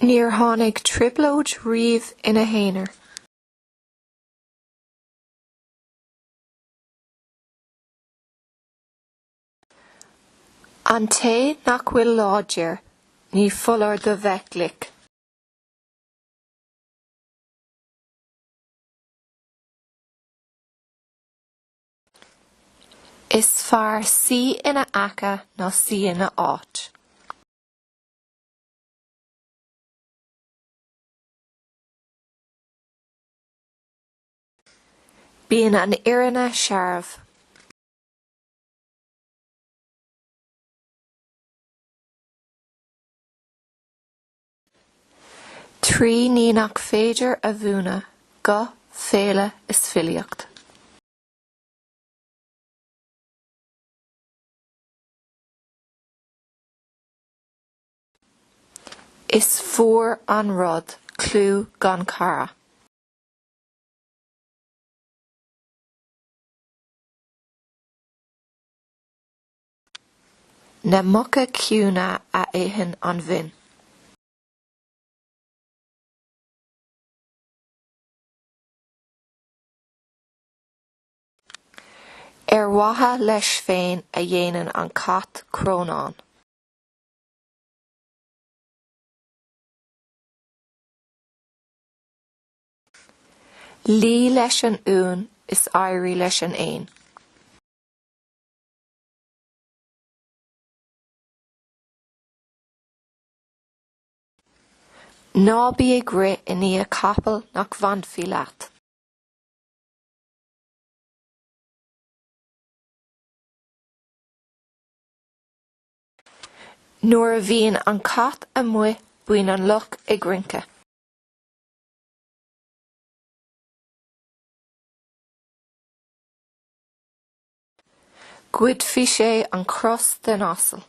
Níor tháinig trioblóid riamh ina haonar. An té nach bhfuil láidir, ní foláir dó bheith glic. Is fearr suí ina aice ná suí ina áit. Bíonn an fhírinne searbh. 3 ní nach féidir a mhúineadh, guth, féile is filíocht. Is fuar an rud clú gan chara. Na muca ciúine a itheann an mhin. Ar mhaithe leis féin a dhéanann an cat crónán. Luí leis an uan is éirí leis an éan. Ná bí ag rith i ndiaidh capaill nach mbainfidh leat. Nuair a bhíonn an cat amuigh bíonn an luch ag rince. Ghoidfeadh sé an chros den asal.